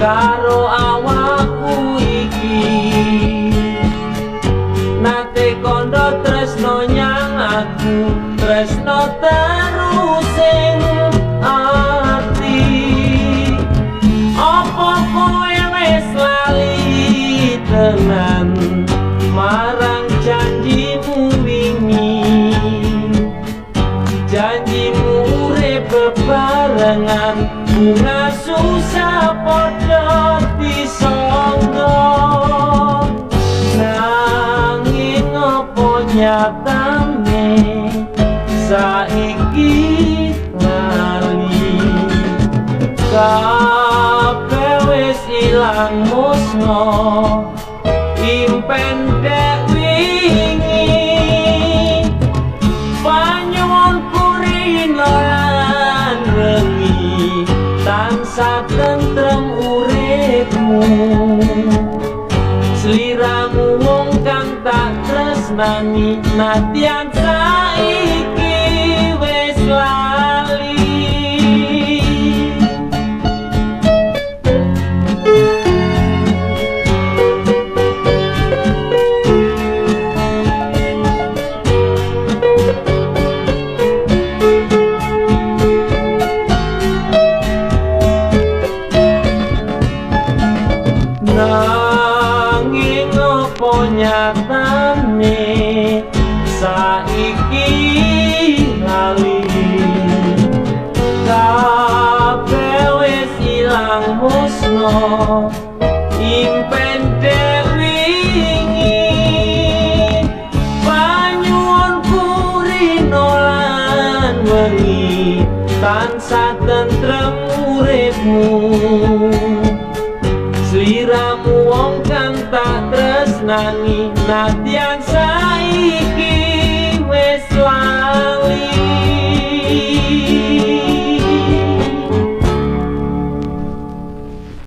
karo awakku iki. Nate kondo tresno nyang aku, tresno terus sing ati. Apa kowe wis lali tenan marang janjimu wingi? Janjimu urip bebarengan, bunga susah padha disangga. Nanging apa nyatane saiki lali? Kabeh wis ilang musna impen dek wingi. Panyuwunku rina lan wengi tansah tentrem uripmu. Sliramu wong kang tak tresnani, nadyan saiki wis lali. Nanging apa nyatane saiki lali? Kabeh wis ilang musna impen dek wingi. Panyuwunku rina lan wengi tansah tentrem uripmu. Sliramu wong kang tak tresnani, nadyan